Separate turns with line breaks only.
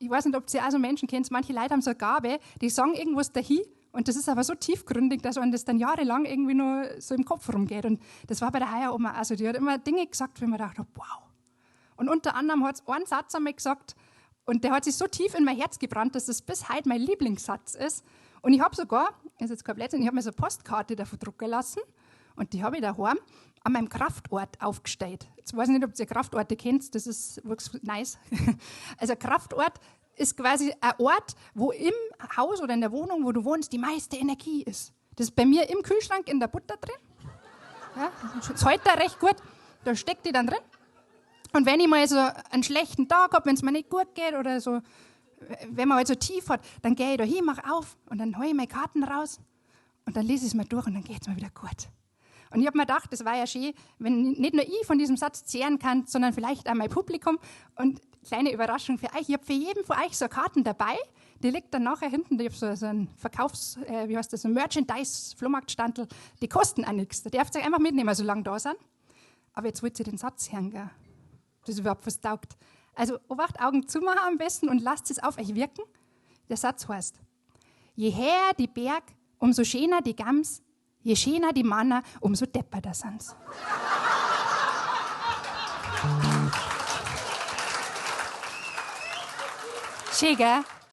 Ich weiß nicht, ob ihr auch so Menschen kennt, manche Leute haben so eine Gabe, die sagen irgendwas dahin und das ist aber so tiefgründig, dass einem das dann jahrelang irgendwie nur so im Kopf rumgeht. Und das war bei der Haya Oma auch so. Die hat immer Dinge gesagt, wo ich mir dachte, wow. Und unter anderem hat sie einen Satz einmal gesagt, und der hat sich so tief in mein Herz gebrannt, dass das bis heute mein Lieblingssatz ist. Und ich habe sogar, das ist jetzt kein Blödsinn, ich habe mir so eine Postkarte davon drucken lassen und die habe ich daheim an meinem Kraftort aufgestellt. Jetzt weiß ich nicht, ob ihr Kraftorte kennt, das ist wirklich nice. Also Kraftort ist quasi ein Ort, wo im Haus oder in der Wohnung, wo du wohnst, die meiste Energie ist. Das ist bei mir im Kühlschrank in der Butter drin. Ja, das hält da recht gut. Da steckt die dann drin. Und wenn ich mal so einen schlechten Tag hab, wenn's mir nicht gut geht oder so, wenn man halt so tief hat, dann geh ich da hin, mach auf und dann hol ich meine Karten raus und dann lese ich's mir durch und dann geht's mir wieder gut. Und ich hab mir gedacht, das war ja schön, wenn nicht nur ich von diesem Satz zehren kann, sondern vielleicht auch mein Publikum. Und kleine Überraschung für euch, ich hab für jeden von euch so Karten dabei, die liegt dann nachher hinten, ich hab so ein Verkaufs-, wie heißt das, so ein Merchandise-Flohmarktstandl, die kosten auch nichts. Da dürft ihr euch einfach mitnehmen, solange da sind. Aber jetzt wollt ihr den Satz hören, gell? Das ist überhaupt was taugt. Also, Obacht, Augen zumachen am besten und lasst es auf euch wirken. Der Satz heißt, je höher die Berg, umso schöner die Gams, je schöner die Männer, umso depperter sind's. Schön, gell?